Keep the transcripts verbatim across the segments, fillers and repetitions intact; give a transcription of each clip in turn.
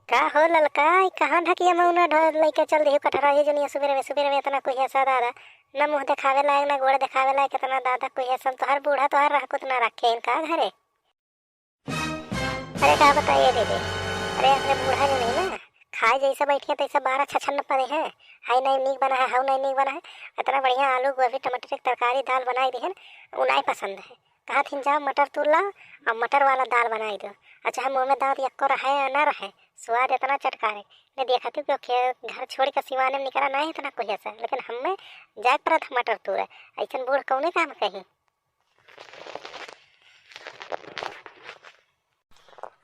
का हो ललका, ई कहाँ ढकिया मउना ढो-, लइके चल दिहु कटहरा, ये जनिया सुबेरे में, सुबेरे में इतना कुहेसा दादा, न मुँह देखावे लायक, न गोड़ देखावे लायक, इतना दादा कुहेसन, तोहर बूढ़ा तोहर रहकुत ना रखे इनका घरे। अरे का बताइए दीदी, अरे अपने बूढ़ा जो नहीं ना, खाए जैसे बैठिए तैसे बारह छछन पड़े हैं, हाई नहीं नीक बना है, हाउ नहीं नीक बना है, इतना बढ़िया आलू गोभी टमाटर की तरकारी दाल बनाई दी है, उ नहीं पसंद है। कहा थिन, "जाओ मटर तूर लाओ और मटर वाला दाल बनाई दो।" अच्छा, मुँह में दाँत यक्को रहे या ना रहे, स्वाद इतना चटकारे। मैं देखा थी कि खे-, घर छोड़ के सिवाने में निकला नहीं इतना कोई ऐसा, लेकिन हमें जाए पड़ा था मटर तूरे। ऐसन बूढ़ कौने काम कहीं।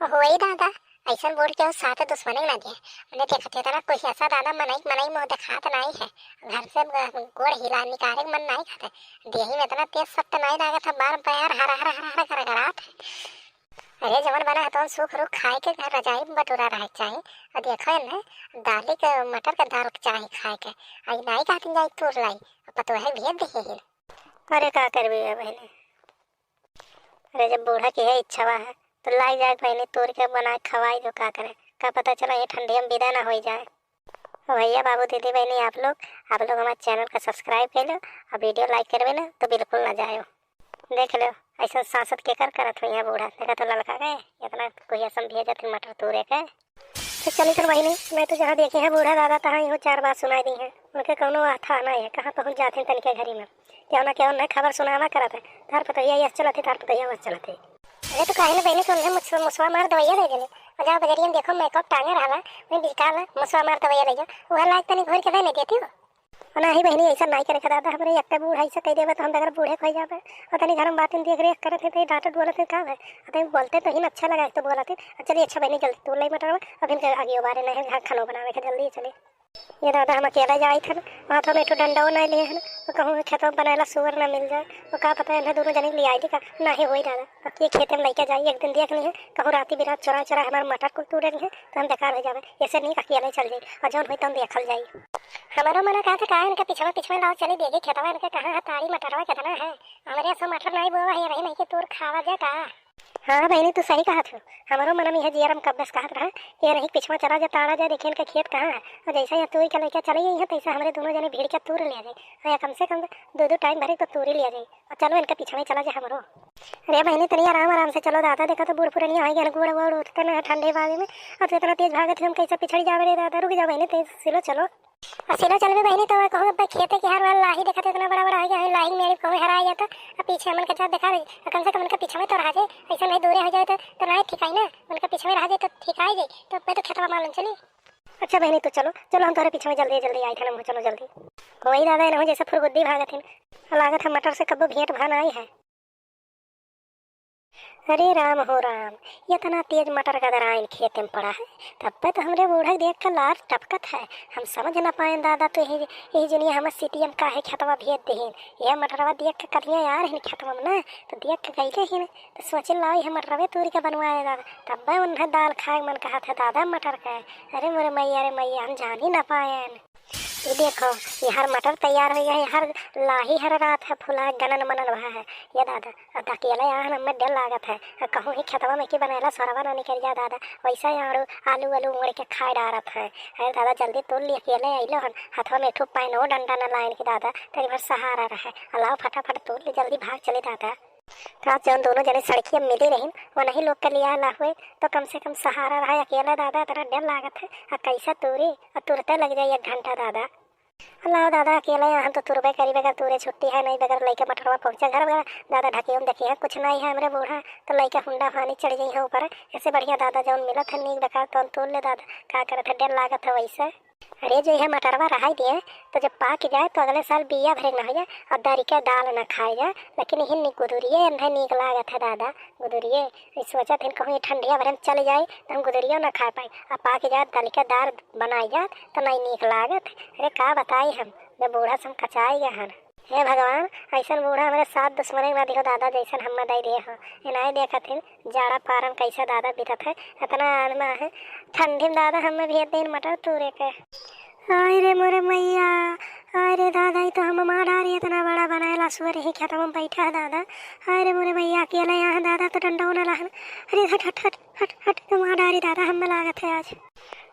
होई दादा, ऐसन बूढ़ के साथ दुश्मनी ना दे। उन्हें देखते तना कोई ऐसा दादा मनई, मनई मुँह दिखात नहीं है। घर से ग-, गोड़ हिला निकाले के मन नहीं करते। देही में इतना तेज सख्त नहीं लागत है, बार पैर हरा, हरा, हरा, हरा, हरा, हरा, हरा। अरे, जवन बना है, तवन सूख रूख खाए के घर रजाई में बटोरा रहे के चाही। आ देखो ने, दाली के, मटर के दाल के चाही खाए के। आई नाई कहतिन जाई तूर लाई, पतोहे भेज दिहे ही। अरे, का करबे अब बहिनी? अरे, जब बूढ़ा की है इच्छा बा है, तो लाई जाए बहिनी, तूर के बना के खवाई दो, का करे? का पता चला ये ठंडी में विदा ना होई जाए। भैया, बाबू, दीदी, बहिनी, आप लोग, आप लोग हमारे channel का subscribe कर लो और video like करबे ना, तो बिल्कुल ना जायो। देख लो, ऐसा सांसत के कर करत हुई है बूढ़ा। देखा तो ललका के, इतना कोई ऐसा भेजत है मटर तूरे के। तो चली तो बहिनी, मैं तो जहाँ देखे हैं बूढ़ा दादा, तहाँ इहो चार बात सुनाई दी है। उनके कौनो आथा नहीं है, कहाँ पहुँच जाते हैं तनिके घरी में। क्यों ना, क्यों ना खबर सुनावा करत है, "तार पतोहिया यस चलत है, तार पतोहिया वस चलत है।" अरे तो काहे ना बहिनी, तो उन्हें मुस-, मुसवा मार दवाइया दे देले। और जाओ बजरिया में देखो, makeup टांगे रहला, वहीं बिकाला, मुसवा मार दवाइया ले जाओ। वह लायक तनी घोर के दे नहीं देती हो। और ना ही बहिनी, ऐसा नहीं करे दादा, हमरे एक बूढ़ा ऐसा कह देबे तो हम बगैर बूढ़े खोई जाबे। और तनी घर में बातें देख रेख करत है, तो ये डांटत बोलत है, का है? और तनी बोलते तो ही ना अच्छा लगा, तो बोलत है। और चलिए अच्छा बहिनी, जल्दी तूर लाई मटर, अब इनके आगे बारे नहीं, घर खानो बनावे के, जल्दी चले। ये दादा, हम अकेला जाइत हन, हाथों में एक ठो डंडा नहीं लिए हन, तो कहूँ खेतों में बनाएला सुअर ना मिल जाए, तो का पता इन्हें दोनों जने ले आई थी का, ना ही होई दादा। अब ये खेते में लेके जाई, एक दिन देख ली है, कहूँ राती बिरात चोरा चोरा हमारे मटर को तूरे नहीं है, तो हम बेकार हो जावे। ऐसे नहीं अकेले चल जाई, और जौन होई तौन देखल जाई। हमारो मना कहा था, "का इनके पिछवा पिछवा लाओ, चली देगी खेतवा, इनके कहाँ है ताड़ी मटरवा कितना है, हमारे सब मटर नहीं बोवा है, रही नहीं कि तूर खावा जा का।" हाँ बहिनी, तू सही कहत हो। हमरो मन में यह जियरम कब्बे से कहत रहा कि यह नहीं पिछवा चला जा, ताड़ा जा, देखे इनका खेत कहाँ है। और जैसा यहाँ तूर के लेके चले गई है, तैसा हमरे दोनों जने भीड़ के तूर ले जाए। और या कम से कम दो दो टाइम भरे तो तूर ही ले जाए। और चलो इनका पीछे में चला जाए हमरो। अरे बहिनी, तनी आराम आराम से चलो दादा, देखा तो बूढ़ पुरनिया हो गए, गोड़ वोड़ उठते ना ठंडे बाजे में। और तू इतना तेज भागत है, हम कैसे पिछड़ जावे रे दादा। रुक जाओ बहिनी, तेज सिलो चलो। असिलो चलबे बहिनी, तो कहूँ अब खेते के हर वाला लाही देखत इतना बड़ा बड़ा हो गया है, लाही में कहूँ हरा जाता। अब पीछे हमन के जात देखा रही, कम से कम उनके पीछे में तो रह जाए, ऐसा नहीं दूरे हो जाए तो, तो नहीं ठिकाई ना, उनके पीछे में रह जाए तो ठिकाई जाए, तो मैं तो खेतवा मालूम चली। अच्छा बहिनी, तो चलो, चलो हम तोहरे पीछे में जल्दी जल्दी आई थे ना, चलो जल्दी। वही दादा, इन्हों जैसे फुरगुद्दी भागत हिन, लागत है मटर से कब्बो भेंट भान आई है। अरे राम हो राम, इतना तेज मटर का दराइन खेते में पड़ा है, तब पे तो हमरे बूढ़ा देख के लार टपकत है। हम समझ न पाएन दादा, तो यही, यही जनिया हमर सिटी में काहे खेतवा भेज देहिन। यह मटरवा देख के कलिया यार हिन खेतवा में ना, तो देख के गई हिन, तो सोचे लाओ यह मटरवे तूरी के बनवाए दादा। तब पे उन्हें दाल खाए मन कहा था दादा मटर का। अरे मोरे मैया, अरे मैया, हम जान ही न पाएन। ये देखो, ये हर मटर तैयार हो गया है, हर लाही हर रात है, फुला गनन मनन भा है। ये दादा, अब अकेले यहाँ हमें डर लागत है, आ कहूँ ही खेतवा में की बनाएला सरवा ना निकल जा दादा, वैसा ही आड़ू आलू आलू उंगड़ के खाए डारत है। अरे दादा, जल्दी तोड़ ली, अकेले आइलो हन, हथवा में एक ठो पाइन हो डंडा ना लाइन की दादा, तेरी भर सहारा रहे। अलाओ फटाफट तोड़ ली, जल्दी भाग चले दादा। तो आज जौन दोनों जने सड़किया मिली रही, वो नहीं लोग के लिया ला हुए, तो कम से कम सहारा रहा। अकेले दादा, इतना डर लागत है, आ कैसे तोरी, आ तुरते लग जाए एक घंटा दादा। लाओ दादा, अकेले हम तो तुरबे करी, बगैर तुरे छुट्टी है नहीं, बगैर लइके मटरवा पहुँचे घर, बगैर दादा ढकियो में देखी है, कुछ नहीं है हमरे बूढ़ा, तो लइके हुंडा फानी चढ़ जाई है ऊपर। ऐसे बढ़िया दादा जौन मिलत है नीक बेकार, तौन तूर ले दादा, का करत है, डर लागत है वैसे। अरे जो यह मटरवा रहाई दिए, तो जब पाक जाए तो अगले साल बिया भरे ना हो जाए और दरी के दाल ना खाए जाए, लेकिन यही नी-, गुदुरिये इन्हें नीक लागत है दादा, गुदुरिये। ई सोचत हिन कहूँ ये ठंडिया भरे में चल जाए तो हम गुदुरियो ना खा पाए, और पाक जाए दल के दाल बनाई जात तो नहीं नीक लागत। अरे का बताई हम, मैं बूढ़ा से हम कचाई गए हन। हे भगवान, ऐसन बूढ़ा हमरे साथ दुश्मनी ना दिहो दादा, जैसन हम दई दे हो। ये नहीं देखत हिन, जाड़ा पारन कैसे दादा बीतत है, इतना आदमा है, ठंडी में दादा हमें भेज देन मटर तूरे के। हाय रे मोरे मैया, अरे दादा, ई तो हम मार डारी, इतना बड़ा बनाएला सुअर ही खेतवा में बैठा है दादा। अरे मोरे भैया, अकेले यहाँ है दादा, तो डंडा ना लाहन। अरे हट, हट, हट, हट, हट, तो मार डारी दादा, हमें लागत है आज।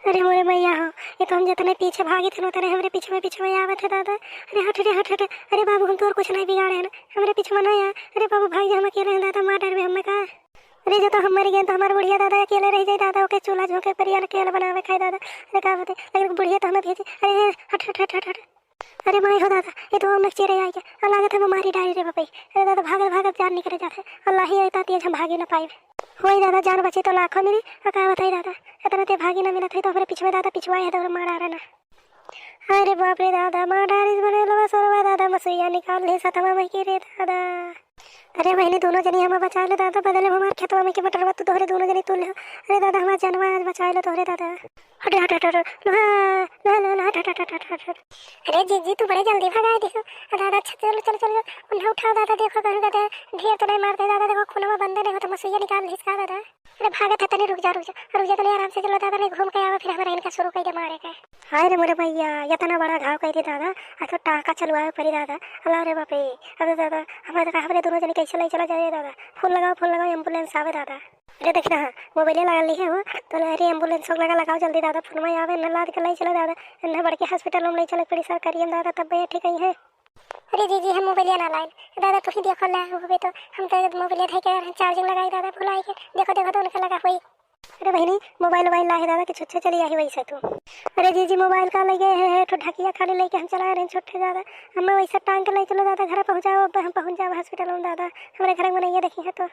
अरे मोरे भैया हो, ये तो हम जितने पीछे भागी थे, उतने हमरे पीछे में, पीछे में आवत है दादा। अरे हट रे, हट, हट। अरे बाबू, हम तोर कुछ नहीं बिगाड़े हैं ना, हमरे पीछे में नहीं आ। अरे बाबू, भाग जा, हम अकेले हैं दादा, मार डारबे हमें का। अरे जो तो हम मर गए तो हमार बुढ़िया दादा अकेले रह जाए दादा, ओके चूल्हा झोंके परियाल अकेले बनावे खाए दादा। अरे का बताई, लेकिन बुढ़िया तो हमें भेजी। अरे हट, हट, हट, हट, हट। अरे माई हो दादा, ये तो हम चेरे आई के, और लागत है वो मारी डारी रे बापई। अरे दादा, भागत भागत जान निकले जात है, अल्लाह ही इतना तेज हम भागे ना पाए। होई दादा, जान बची तो लाखों मिली। और का बताई दादा, इतना ते भागी ना मिलत है तो हमरे पीछे में दादा पिछुआ है तो मार आ रहा ना। अरे बाप रे दादा, मार डारी बने लवा सरवा दादा, मसुइया निकाल ले सतवा में के रे दादा। अरे बहिनी, दोनों जनी हमें बचाए लो दादा, बदले में हमार खेतवा में के मटरवा तू तोहरे दोनों जनी तोड़ ले हो। अरे दादा, हमार जनवा आज बचाए लो तोहरे दादा। हट, हट, हट, हट, लोहा, लोहा, लोहा, लोहा, हट, हट, हट, हट, हट, हट। अरे जीजी, तू बड़े जल्दी भगाए दिहो। अरे दादा, अच्छा, चलो, चलो, चलो, उन्हें उठाओ दादा, देखो कहूँ दादा, ढेर तो नहीं मारते दादा, देखो खूनवा बंदे नहीं हो तो मसुइया निकाल लिस का दादा। अरे भागत है, तनी रुक जा, रुक जा, रुक जा, तनी आराम से चलो दादा, नहीं घूम के आवे, फिर हमारा इनका शुरू कर दे मारे के। हाय रे मोरे भैया, इतना बड़ा घाव कर दे दादा, आ तो टाका चलवावे पड़ी दादा। अल्लाह रे बाप रे, अरे दादा, हमारे तो हमरे दोनों जने कैसे ले चला जाए दादा? फोन लगाओ, फोन लगाओ, एम्बुलेंस आवे दादा। अरे देख ना, मोबाइले लगा ली है वो, तो अरे एम्बुलेंस लगा, लगाओ जल्दी दादा, फोन में आवे, न लाद के ले चला दादा, न बड़के हॉस्पिटल में ले चले पड़ी सरकारी में दादा, तब भैया ठीक ही है। अरे जीजी, हम मोबाइलिया ना लाइन दादा, तू ही देखो ले होबे तो। हम तो मोबाइलिया धई के चार्जिंग लगाई दादा, भुलाई के। देखो, देखो तो उनके लगा होई। अरे बहिनी, मोबाइल वोबाइल लाहे दादा कि छुच्छे चली आही वैसे तू। अरे जीजी, मोबाइल का लगे है, है तो ढकिया खाली लेके हम चला रहे हैं छुट्टे दादा। हमें वैसे टांग के ले चलो दादा, घर पहुँचाओ, अब हम पहुँच जाओ हॉस्पिटल में दादा। हमारे घर में नहीं है, देखी है तो।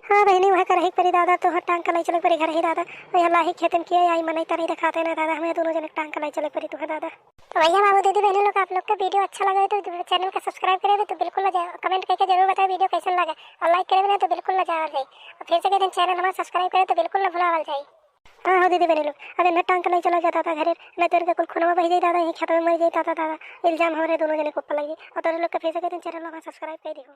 हाँ बहिनी, वह करही परी दादा, तो टांग के ले चले परी घर ही दादा। वह लाही खेत में किया आई मनई तनी दिखाते ना दादा, हमें दोनों जने टांग के ले चले परी तू है दादा। तो भैया, बाबू, दीदी, बहनों लोग, आप लोग का वीडियो अच्छा लगे तो चैनल का सब्सक्राइब करे तो बिल्कुल ना जाए, कमेंट करके जरूर बताए वीडियो कैसन लगे, और लाइक करे ना तो बिल्कुल ना जावल जाए, और फिर से कहते हैं चैनल हमारा सब्सक्राइब करे तो बिल्कुल ना भुलावल जाए। हाँ हो दीदी बहनों लोग, अब इन्हें टांग के ले चला जाता था घरे, नहीं तो इनका कुल खूनवा बह जाए दादा, यहीं खेत में मर जाए दादा, दादा। इल्जाम हमारे दोनों जने के ऊपर लग जाए, और तो लोग का फिर से कहते हैं चैनल हमारा सब्सक्राइब कर दियो।